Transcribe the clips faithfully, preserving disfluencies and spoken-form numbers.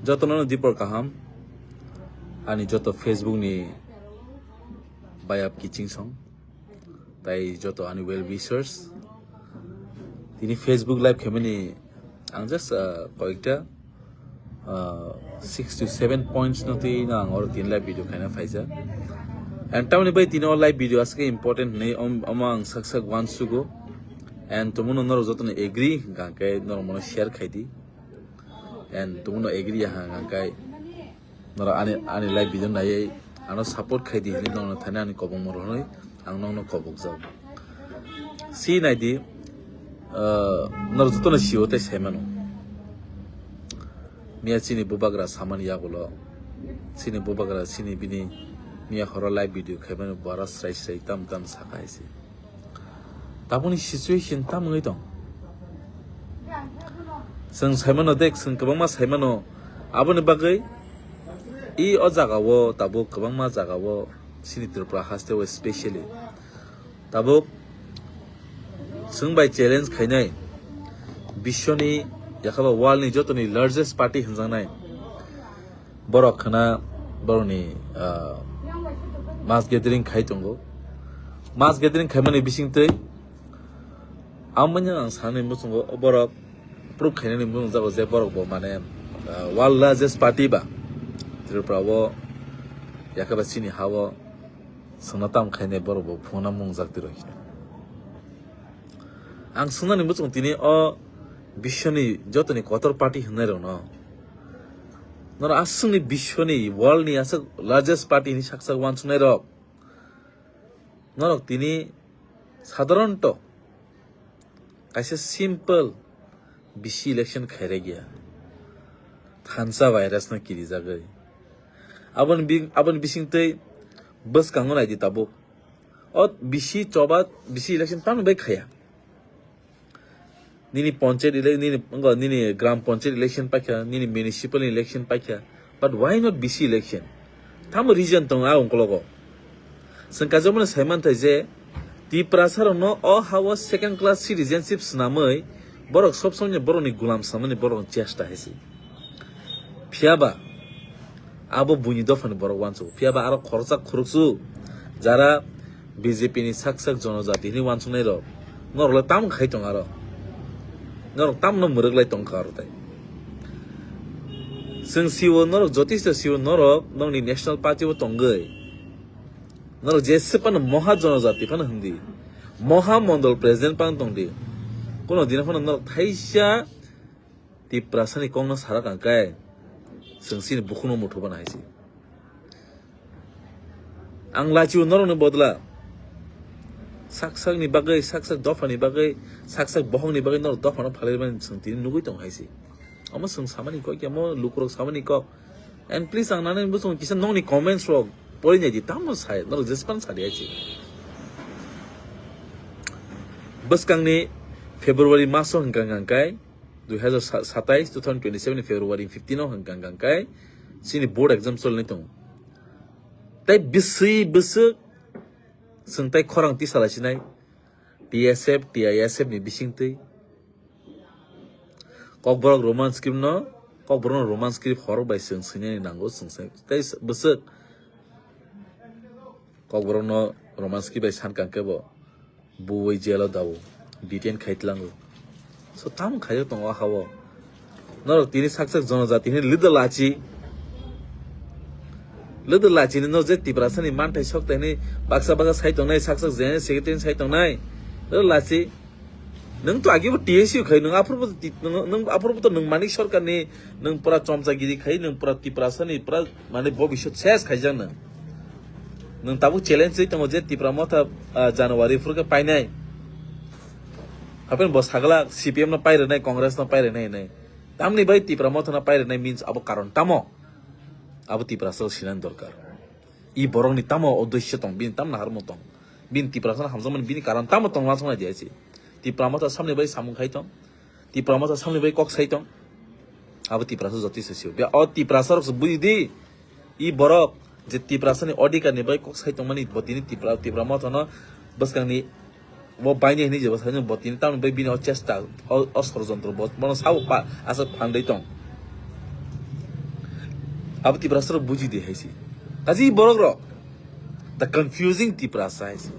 Jotono Dipor kaham, ani joto Facebook ni bayap kiching song, tai joto ani well wishers. Tini Facebook live khaimani ang just, uh, koyekta, uh, six to seven points no twi no ang oro tini live video khaina phaijak. And tamni bai tini o live video aswk important hinwi om-, omo ang sak sak uansugo. And tumuno norok jotono agree hwnkha khe norok mono share khai di. And tumuno agree ya hwnkha khe norok ani, ani live video naiwi ano support khai di hinwi norokno thani ani kobongma rohorwi ang nokno kobokjak. Si nai di, uh, norok jotono sio tei sai mano. Miya chini bubagra samani yagulo, chini bubagra chini bini miya horo live video khaimani bora srai srai tam tam saka hai se. Tabukni situation tam wngwi tong. Chwng saimano dek, chwng kwbangma saimano. Aboni bagwi i o jagao tabuk kwbangma jagao chini Tripura hasteo specially tabuk chwng bai challenge khainai biswoni yakhaba world ni jotoni largest party hwnjaknai. Borok khna borokni, ah, mass gathering khai tongo. Mass gathering khaimani bisingtwi amoni ang sanani muchungo borok proof khainani muchungo jago je borok bo mane, ah, world largest party ba Tripura o yakhaba chini ha o songna tam khainai borok bo phunukna mungjak twi rw khe. Ang swngnani muchung tini o biswni jotoni kotor party hwnnairokno. Norok aswkni biswni world ni aswk largest party hinwi sak sak uansuknairok. Norok tini sadharanto kaisa simple bisi election khairagya. Thansa virus no kirijagwi. Aboni bi-, aboni bisingtwi bwskango naidi tabuk. O bisi choba bisi election tamni bai khaya. Nini panchayat ele-, nini, wngkha nini gram panchayat election paikha, nini municipal election paikha. But why not bisi election? Tamo reason tongo a ungkologo. Chwng kaijakmano saimanthai je, Tiprasa rokno o ha-o second class citizenship swnamwi borok sob somoi borokni gulam swnamani borokni chesta hai se. Phiya ba abo buini dophani borok uansukgo. Phiya ba aro khoroksa khoroksu jara B J P ni sak sak jonojati hinwi uansuknai rok, norok le tamo khai tong aro? Norok tamno mwrwk lai tong kha aro tai. Chwng sio norok jotisto sio norok nokni national party o tongwi. Norok jesa phano moha jonojati phano hwndi. Moha mondol president phano tongdi. Kuno dino phano norok thaisa Tiprasani kokno sarak ang kai, chwng chini bukhukno muthuba nai si. Ang lachiu norokni bodla sak sakni bagwi, sak sak dophani bagwi, sak sak bohongni bagwi norok dophano phalai mani chwng tini nugwi tong hai si. Omo chwng samani kok ya, omo lukurok samani kok. And please ang nani bwswng kisa nokni comments rok pori nai di, tamo sai, norok jespan sadi hai si. Bwskangni February maso hwnkha hwnkha kai, dui hazar satais, two thousand twenty-seven ni February fifteen o hwnkha hwnkha kai chini board exam cholni tongo. Tai bisi bwswk chwng tai khorang tisa lai sinai T S F, T I S F ni bisingtwi. Kokborok Roman script no, Kokborok no Roman script horok bai chwng swinani nango, chwng sai. Tai bwswk Kokborok no Roman script bai sankang kebo. Buwi jail o dao, detain khai tlango. So, tamo khaio tongo o ha-o. Norok tini sak sak jonojati hwnwi lidar lachi. Lidar lachi ni no je Tiprasani manthai sok tai hwnwi baksa baksa sai tongnai, sak sak general secretary sai tongnai. Lidar lachi. Nwng to agi bo T S U khai, nwng aphuru bo ti-, nwng, nwng aphuru bo to nwng Manik Sarkar ni, nwng pura chomchagiri khai, nwng pura Tiprasani pura mane bobiswt ses khaijak nwng. Nwng tabuk challenge ri tongo je Tipra Motha, ah, January phuru khe painai. Hapen bo sagla C P M no pairwnai, Congress no pairwnai hinwi. Tamni bai Tipra Motha no pairwnai means abo karon tamo? Abo Tiprasa sinani dorkar. I borokni tamo uddesyo tong, bini tamo naharmung tong? Bini Tiprasa no hamjakmani bini karon tamo tong, uansuknai di hai se. Tipra Motha samni bai samung khai tong. Tipra Motha samni bai kok sai tong. Abo Tiprasa jotoi se sio. Be o Tiprasa rok se bui di. I borok je Tiprasani odhikar ni bai kok sai tongmani bo tini Tipra, Tipra Motha no bwskangni bo baini hinwi je bo sai bo tini tamni bai bini o chesta, o, o sorojontro bo, bono sabo pa, asa phandai tong. Abo Tiprasa rok buji di hai se. Kaji borok rok. The confusing Tiprasa hai se.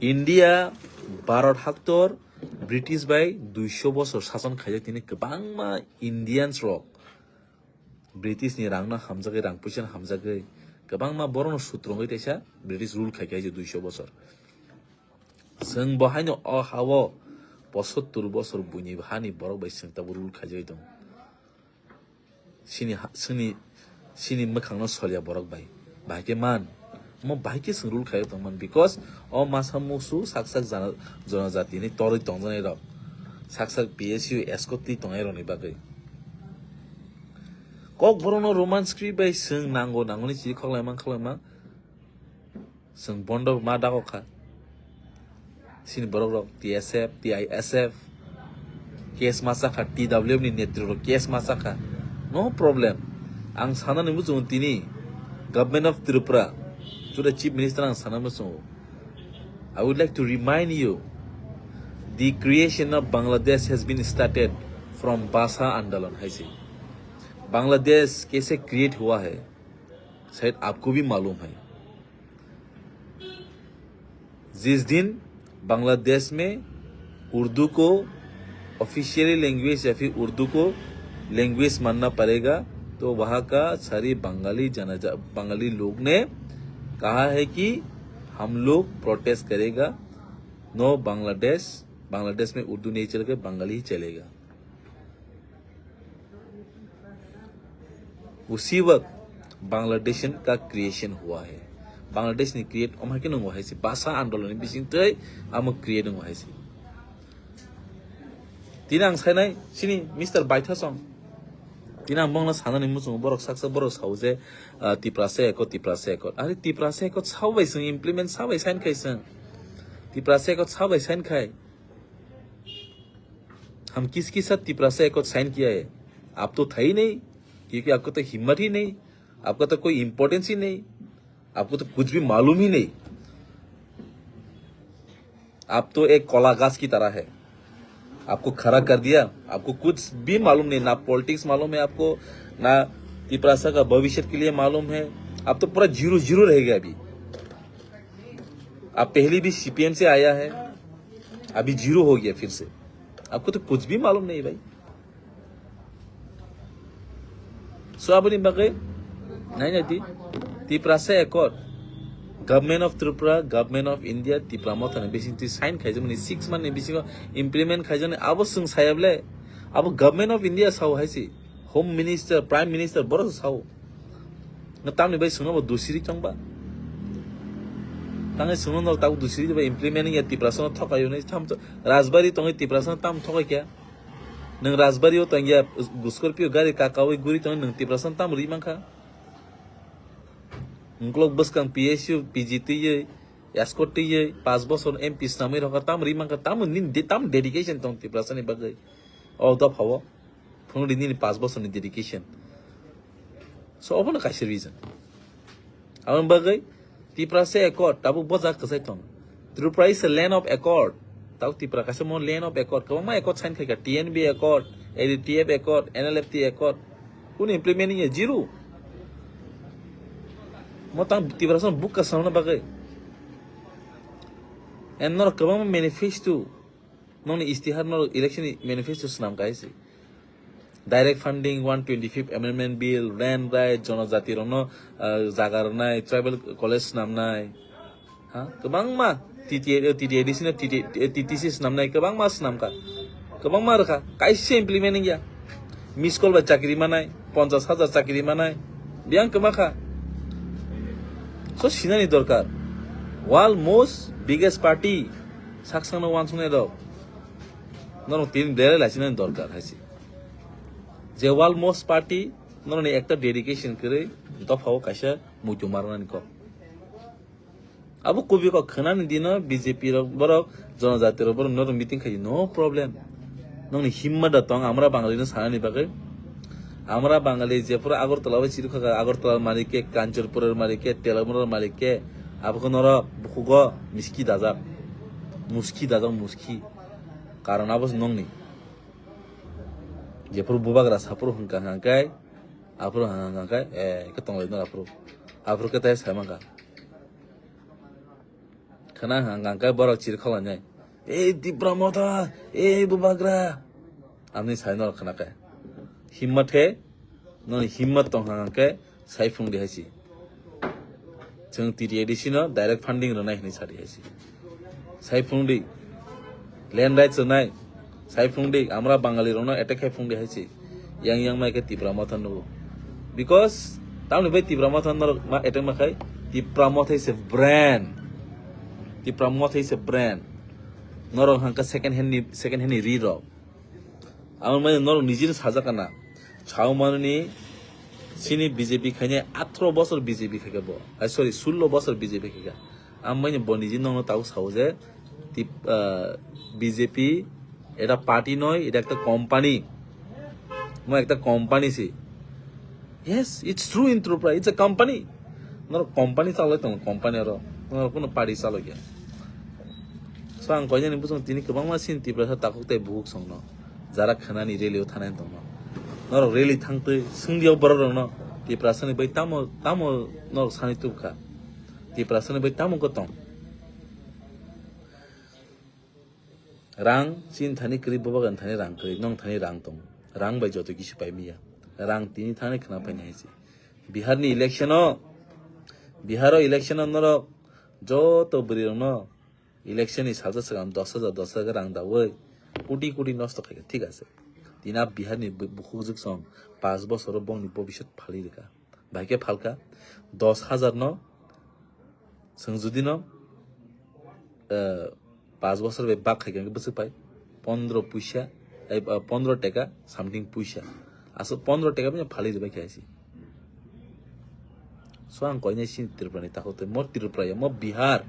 India, Bharat haktor, British bai duiso bosor sason khaijak tini kwbangma Indians rok. British ni rang no hamjagwi, rang puisa no hamjagwi, kwbangma borok no sutrungwi teisa British rule khaikha hai se duiso bosor. Chwng bo haino o ha-o posottur bosor buini hani borok bai chwng tabuk rule khaijagwi tongo. Chini ha-, chini, chini mwkhang no solya borok bai. Bahai khe man. Omo bahai khe chwng rule khaio tongmani, because o masa musu sak sak jana-, jonojati ni torwi tongjaknai rok. Sak sak P S U escort twi tongnai rok ni bagwi. Kokborok no Roman script bai chwng nango, nango ni chiri khoklai man, khoklai man. Chwng bondo ma dago kha. Chini borok rok T S F, T I S F, case ma chakha, T W F ni netri rok case ma chakha. No problem. Ang sana ni muchungo tini Government of Tripura, to the Chief Minister ang sana muchungo. I would like to remind you, the creation of Bangladesh has been started from Bhasa Andolon, hai se. Bangladesh कैसे क्रिएट हुआ है, शायद आपको भी मालूम है। जिस दिन बांग्लादेश में उर्दू को ऑफिशियली लैंग्वेज या फिर उर्दू को लैंग्वेज मानना पड़ेगा, तो वहाँ का सारी बंगाली जनजा-, बंगाली लोग ने कहा है कि हम लोग प्रोटेस्ट करेगा, नो बांग्लादेश, बांग्लादेश में उर्दू नहीं चलेगा, बंगाली ही चलेगा। उसी वक्त बांग्लादेशन का क्रिएशन हुआ है। Bangladesh ni create omo hai khe nung hai se basa andolon ni bising tei amo create nung hai se. Tini ang sainai chini Mister Baithasong. Tini ang bongno sanani muchungo borok saksa borok sao je, ah, Tiprasa Accord, Tiprasa Accord. Are Tiprasa Accord sao bai chwng implement sao bai sign khai chwng. Tiprasa Accord sao bai sign khai. हम किस किस साथ Tiprasa accord sign किया है? आप तो था ही नहीं, क्योंकि आपका तो हिम्मत ही नहीं, आपका तो कोई इंपॉर्टेंस ही नहीं, आपको तो कुछ भी मालूम ही नहीं। आप तो एक कोला घास की तरह है, आपको खड़ा कर दिया, आपको कुछ भी मालूम नहीं, ना पॉलिटिक्स मालूम है आपको, ना तिपरासा का भविष्य के लिए मालूम है। आप तो पूरा जीरो जीरो रह गया अभी। आप पहले भी सीपीएम से आया है, अभी जीरो हो गया फिर से। आपको तो कुछ भी मालूम नहीं भाई। So aboni bagwi nainai di, Tiprasa Accord, Government of Tripura, Government of India, Tipra Motha ni bising twi sign khaijakmani six month ni bisingo implement khaijaknai abo chwng saya ble, abo Government of India sao hai se, Home Minister, Prime Minister borok sao. Nga tamni bai chwngno bo dusiri tongba. Tangwi chwngno no tabuk dusiri ba implement ya Tiprasa no thokayo ni tham to Rajbari tongwi Tiprasa no tam thokai kya. Nwng Rajbari o tongya Scorpio gari kakawi guri tongwi nwng Tiprasa no tam ri mankha. Ngklok bwskang P S U, P G twiwi, escort twiwi, pas bosor M P snamwi rokha tam ri mankha tam ni de-, tam dedication tong Tiprasa ni bagwi. O dopha o. Phunukdi nini pas bosorni dedication. So obono kaisa reason. Aboni bagwi Tiprasa Accord tabuk bojak kwchai tong. Tripura is a land of accord. Tabuk Tripura kaisa mo land of accord. Kwbangma accord sign khaikha, T N B Accord, A D T F Accord, N L F T Accord. Kunu implement ya zero. Mo tang Tiprasa bukka sanna bagwi. And norok kwbangma manifesto. Nokni istihar norok election ni manifesto swnam kaise. Direct funding, one twenty-fifth Amendment Bill, land right, jonojati rokno, ah, jaga rwnai, tribal college swnamnai. Ha? Kwbangma T T A, T T A D C no T T, T T C swnamnai, kwbangma swnamkha. Kwbangma rwkha. Kaisa implement wngya. Miss call bai chakri manai, ponchash hajar chakri manai. Biyang kwma kha. So sinani dorkar. World most biggest party. Saksano wansuknai rok. Norok tin belai laisinani dorkar hai se. Je world most party, norokni ekta dedication kwrwi, dophao kaisa muitu marnani kok. Abo kubui kok khwnani dino B J P rok borok, jonojati rok borok norok meeting khai, no problem. Nokni himma da tong, amra Bangali no sanani bagwi. Amra Bangali jephuru Agartala bai chirukha, Agartala malik ke, Kanchanpur malik ke, Telamura malik ke, abo khe norok bukhugo miski dajak. Muski dajak, muski. Karon abo se nokni. Jephuru bubagra saphuru hwnkha hwnkha khe, aphuru hwnkha hwnkha khe, eh, khe tonglai no aphuru. Aphuru khe tai sai mankha. Khna hwnkha hwnkha khe borok chirkha lainai. "Ei Tipra Motha, ei bubagra." Amni sai no khna khe. Himmat khe, noni himmat tong hwnkha hwnkha khe, sai phung di hai si. Chwng T T A D C no direct funding rwnai hinwi sadi hai si. Sai phung di. Land rights rwnai. Sai phung di. Amra Bangali rokno attack khai phung di hai si. Yang yang mai khe Tipra Motha nugo. Because tamni bai Tipra Motha norok ma attack ma khai. Tipra Motha is a brand. Tipra Motha is a brand. Norok hangka second hand ni, second hand ni ri rok. Amo mane norok nijini sajak kana. Chao manuni sini B J P khainai atro bosor B J P khaika bo. Ai, sorry, sullo bosor B J P khaika. Amo mane bo niji nokno tabuk sao je tip-, ah, B J P eta party noi, eta ekta company. Mo ekta company si. Yes, it's true in Tripura. It's a company. Norok company chalai tongo, company oro. Norok kuno party chalai ya. So ang koinani bosong tini kwbangma sin Tiprasa takhuk tei bukhuk songno. Jara khanani rally o thanai tongno. Norok rally thangtwi swngdi o borok rokno. Tiprasani bai tamo, tamo norok sani tubkha. Tiprasani bai tamo ko tong. Rang, chini thani kwrwi, bobagan thani rang kwrwi, nong thani rang tongo. Rang bai joto kisi pai miya. Rang tini thani khna paini hai se. Bihar ni election o, Bihar o election o norok joto bwrwi rokno election ni salsa swkang dos hajar, dos hajar rang dawi koti koti nosto khaikha, thik ase. Tini a Bihar ni bu-, bukhuk jwk song panch bosor o bongni bobiswt phali rwkha. Bahai khe phalkha dos hajar no, chwng jodi no, eh, panch bosor bai bak khai khe bwswk pai pondro puisa, eh, pondro teka something puisa. Aswk pondro teka bini phalwi rwbai khe hai se. So ang koinai sini Tripura ni takhuk tei mo Tripura ya, mo Bihar,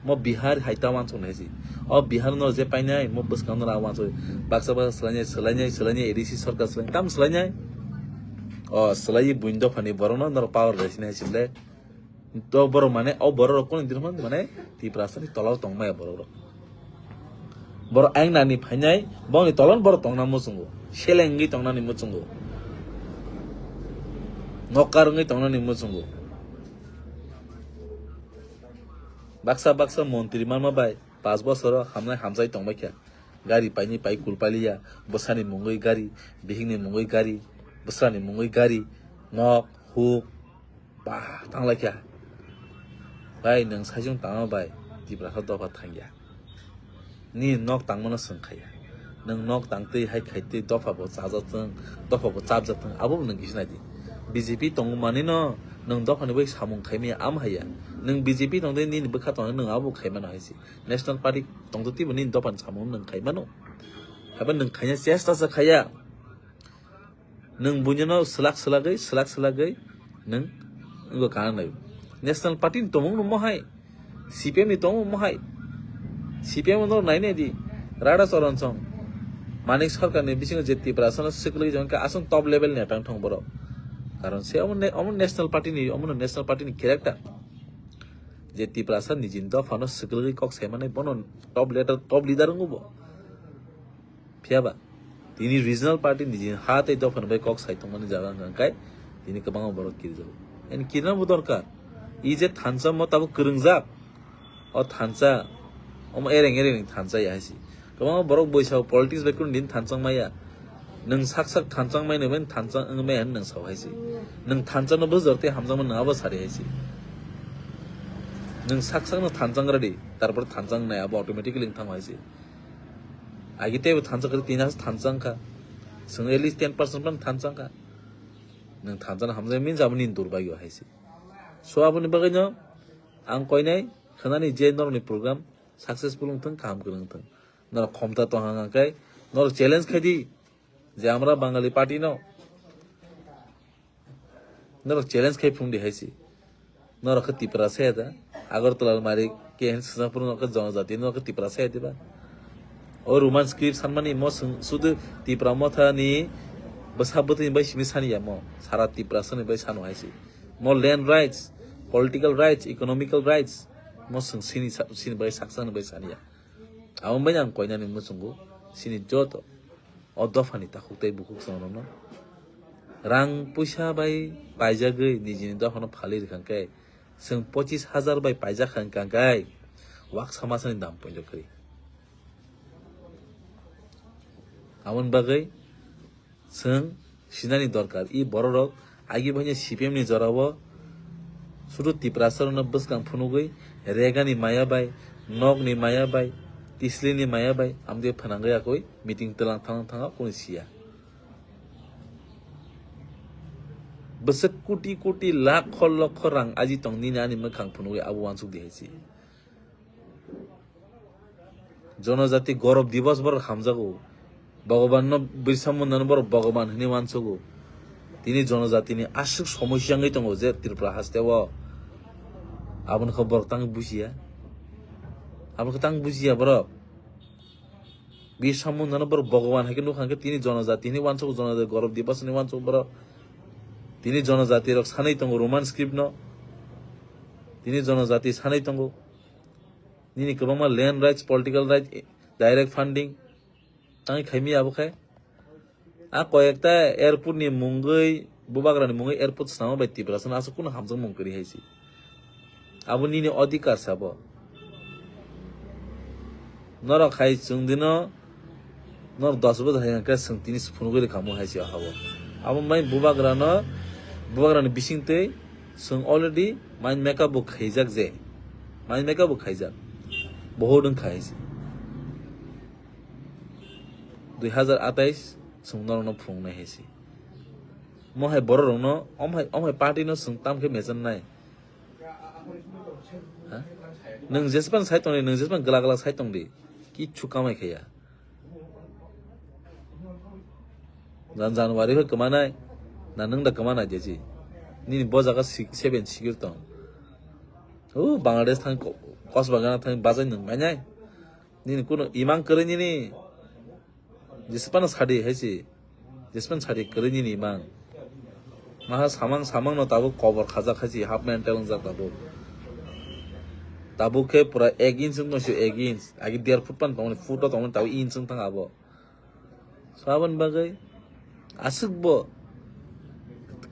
mo Bihar hai ta wansuk nai si. O Bihar no je painai, mo bwskang no ra wansuk. Baksa baksa swlainai, swlainai, swlainai, A D C sarkar swlainai, tam swlainai. O swlaiwi buini dopha ni borok no norok power bai sini hai si le. To borok mane, o borok rok kunu din mane Tiprasa ni tola o tong maya borok rok. Borok ayang nani phainai, bongni tolon borok tongna muchungo, selengwi tongnani muchungo, nokar wngwi tongnani muchungo. Baksa baksa montri manma bai panch bosoro hamnai hamjai tongbaikha. Gari paini pai kulpaliya, bwsani mungwi gari, bihikni mungwi gari, bwsrani mungwi gari, nok, huk, ba, tanglaikha. Bai, nwng saichung tangma bai, Tiprasa dopha thangya. Nini nok tangmano swng khaiya. Nwng nok tangtwi hai khaitwi dopha bo chajaktwng, dopha bo chapjaktwng, abo bo nwng kisa naidi. B J P tongmani no nwng dophani bai samung khaimaya am haiya. Nwng B J P tongtwi nini bwkha tongwi nwng abo khaimano hai se. National Party tongtwi bo nini dophani samung nwng khaimano. Haiba nwng khaina chesta sa khaiya. Nwng buino swlak swlagwi, swlak swlagwi nwng wngkha kana nai. National Party ni tongmung no mohai, C P M ni tongmung mohai. C P M no nai nai di, Radha Charan Song, Manik Sarkar ni bisingo je Tiprasa no swkli jongkha aswng top level ni atang thong borok. Karon se omo ne-, omo National Party ni, omo no National Party ni character. Je Tiprasa nijini dopha no swkli kok sai mani bono top leader, top leader wngbo. Phiya ba, tini regional party ni je ha tei dophani bai kok sai tongmani jaga wngkha, hwnkhe tini kwbangma borok kirjago. And kirna bo dorkar. I je thansa mo tabuk kwrwngjak, o thansa, omo ereng ereng ni thansa ya hai se. Kwbangma borok boisa o politics bai kunu din thansa wng maya. Nwng sak sak thansa wng maya, nwng thansa wng maya hinwi nwng sao hai se. Nwng thansa no bujor tei hamjakma nwng abo sari hai se. Nwng sak sak no thansa wng radi, tarpor thansa wng nai abo automatically wng thango hai se. Agi teibo thansa kwrwi tini aswk thansa wngkha. Chwng at least ten percent phano thansa wngkha. Nwng thansa no hamjak mini jabo nini durbagyo hai se. So aboni bagwi no ang koinai khwnani je norokni program successful wngthwng, kaham kwrwng wngthwng. Norok khomta tong hang hang khe norok challenge khai di je amra Bangali party no. Norok challenge khai phung di hai se. Norok khe Tipra saya da. Agartala mari ke hin Singapore norok khe jonojati norok khe Tipra saya diba? O Roman script sanmani mo swng-, sudu Tipra Motha ni bwsa bwtwi bai simi sani ya mo. Sara Tiprasa ni bai sano hai se. Mo land rights, political rights, economical rights mo swng sini sa-, sini bai saksa ni bai sani ya. Abo bai ang koinani muchungo sini joto. o dophani takhuk tei bukhuk chwng rokno rang puisa bai paijagwi nijini dophano phalwi rwkha khe, chwng pochis hajar bai paijak kha wngkha khe waksa masani dam poito kwrwi. Aboni bagwi chwng sinani dorkar, i bororok agi bahaino C P M ni jorao sudu Tiprasarokno bwskang phunugwi Regani maya bai, nokni maya bai, Tislini maya bai amtwi phnangwi yakwi meeting twlang thang thang kunu siya. Bwswk koti koti lakho lokho rang aji tong nini ani mwkhang phunugwi abo uansuk di hai si. Jonojati Gorob Divos borok hamjago. Bhagwanno, Birsa Mundano borok Bhagwan hinwi uansugo. Tini jonojatini aswk somosya wngwi tongo je Tripura hasteo. Aboni khe borok tang bujiya. Aboni khe tang bujiya borok. Birsa Mundano borok Bhagwan hai khe nukha khe tini jonojati hinwi uansugo, jonojati Gorob Divos hinwi uansugo borok. Tini jonojati rok sanwi tongo Roman script no. Tini jonojati sanwi tongo. Nini kwbangma land rights, political rights, direct funding tangwi khaimi abo khe. A koyekta airport ni mungwi, bubagrani mungwi airport swnamo bai Tiprasano aswk kunu hamjakmung kwrwi hai si. Abo nini odhikar sabo. Norok hai chwng dino, norok dos bojor hai hwnkhe chwng tini phunugwi rwkhamu hai si o habo. Abo mai bubagrano, bubagrani bisingtwi chwng already mind makeup bo khaijak je. Mind makeup bo khaijak. Bohor wngkha hai si. Dui hazar atais chwng norokno phunuknai hai si. Mo hai bororokno, om hai, om hai party no chwng tam khe mechenai. Ha? Nwng jespan sai tongdi, nwng jespan glak glak sai tongdi. Kichu kamai khaya. Jan January ho kwmanai. Na nwng da kwmanai jeji. Nini bo jaga six, seven sikir tong. O Bangladesh thang ko-, Kosbagana thang bajai nwng mainai. Nini kuno imang kwrwi nini. Jespan sadi hai si. Jespan sadi kwrwi nini imang. Maha samang samang no tabuk kobor khajak hai si, half mental wngjak tabuk. Tabuk khe pura ek inch wngtong si, ek inch. Agi der foot pan tongmani, foot o tongmani tabuk inch wngthang abo. So aboni bagwi aswk bo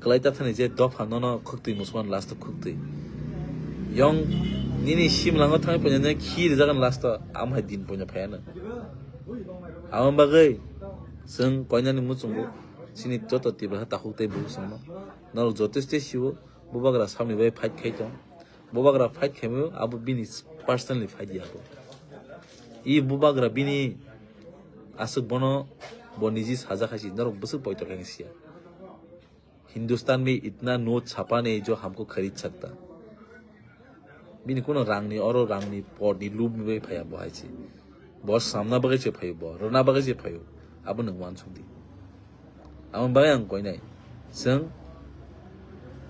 kwlai ta thani je dopha nono khwktwi muchung mano last o khwktwi. Yong nini simlango thangwi poinani khi rijak last o, amo hai din poina phaiya no. Aboni bagwi chwng koinani muchungo chini joto Tipraha takhuk tei bukhuk chwngno norok jotoste sio bubagra samni bai fight khai tong. Bubagra fight khaimio abo bini personally fight ya abo. I bubagra bini aswk bono bo niji sajak hai si norok bwswk poito khe siya. Hindustan mein itna note chhapa nahi jo humko kharid sakta. Bini kuno rangni oro rangni porni lubni bai phaiya bo hai si. Bo samna bagwi se phaio, bo rwna bagwi se phaio. Abo nwng uansuk di. Aboni bagwi ang koinai. Chwng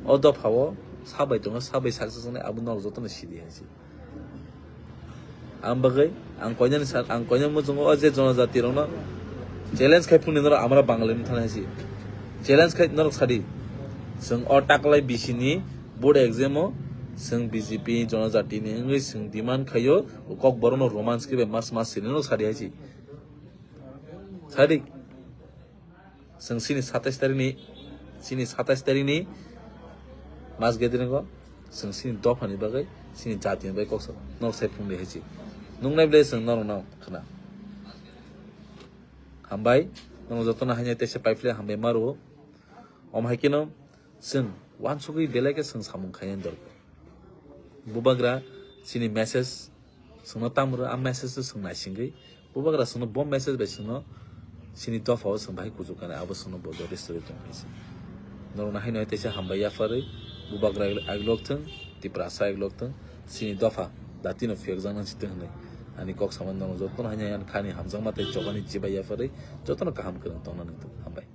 o dophao sabai tongo, sabai success wngnai, abo norok jotono sidi hai se. Aboni bagwi ang koinani sa-, ang koinani muchungo o je jonojati rokno challenge khai phunuknai norok amra Bangali wngthana hai se. Challenge khai norok sadi. Chwng o taklai bisini board exam o chwng B J P jonojatini wngwi chwng demand khaio, kokborokno Roman script bai mas mas sini norok sadi hai se. Sadi. Chwng chini satais tarikni, chini satais tarikni mas gathering o chwng chini dophani bagwi, chini jatini bagwi kok sa norok sai phunukdi hai se. Nuknai ble chwng norokno khna. Hambai, norok jotono haino teisa paiphle hambai ma rwo. Om hai kheno chwng uansugwi belai khe chwng samung khainani dorkar. Bubagra chini message chwngno tamo rw, a message o chwng naisingwi bubagra chwngno bo message bai chwngno chini dophao chwng bahai kuchuk kha nai, abo chwngno bo jotosti tong hai se. Norokno haino teisa hambai yapharwi bubagra aglok thwng, Tiprasa aglok thwng, chini dopha datino phiyokjaknang si thwng hwnwi ani kok samani norok jotono haino ani khani hamjakma tei chobani chibai yapharwi jotono kaham kwrwng tongna nang thung. Hambai.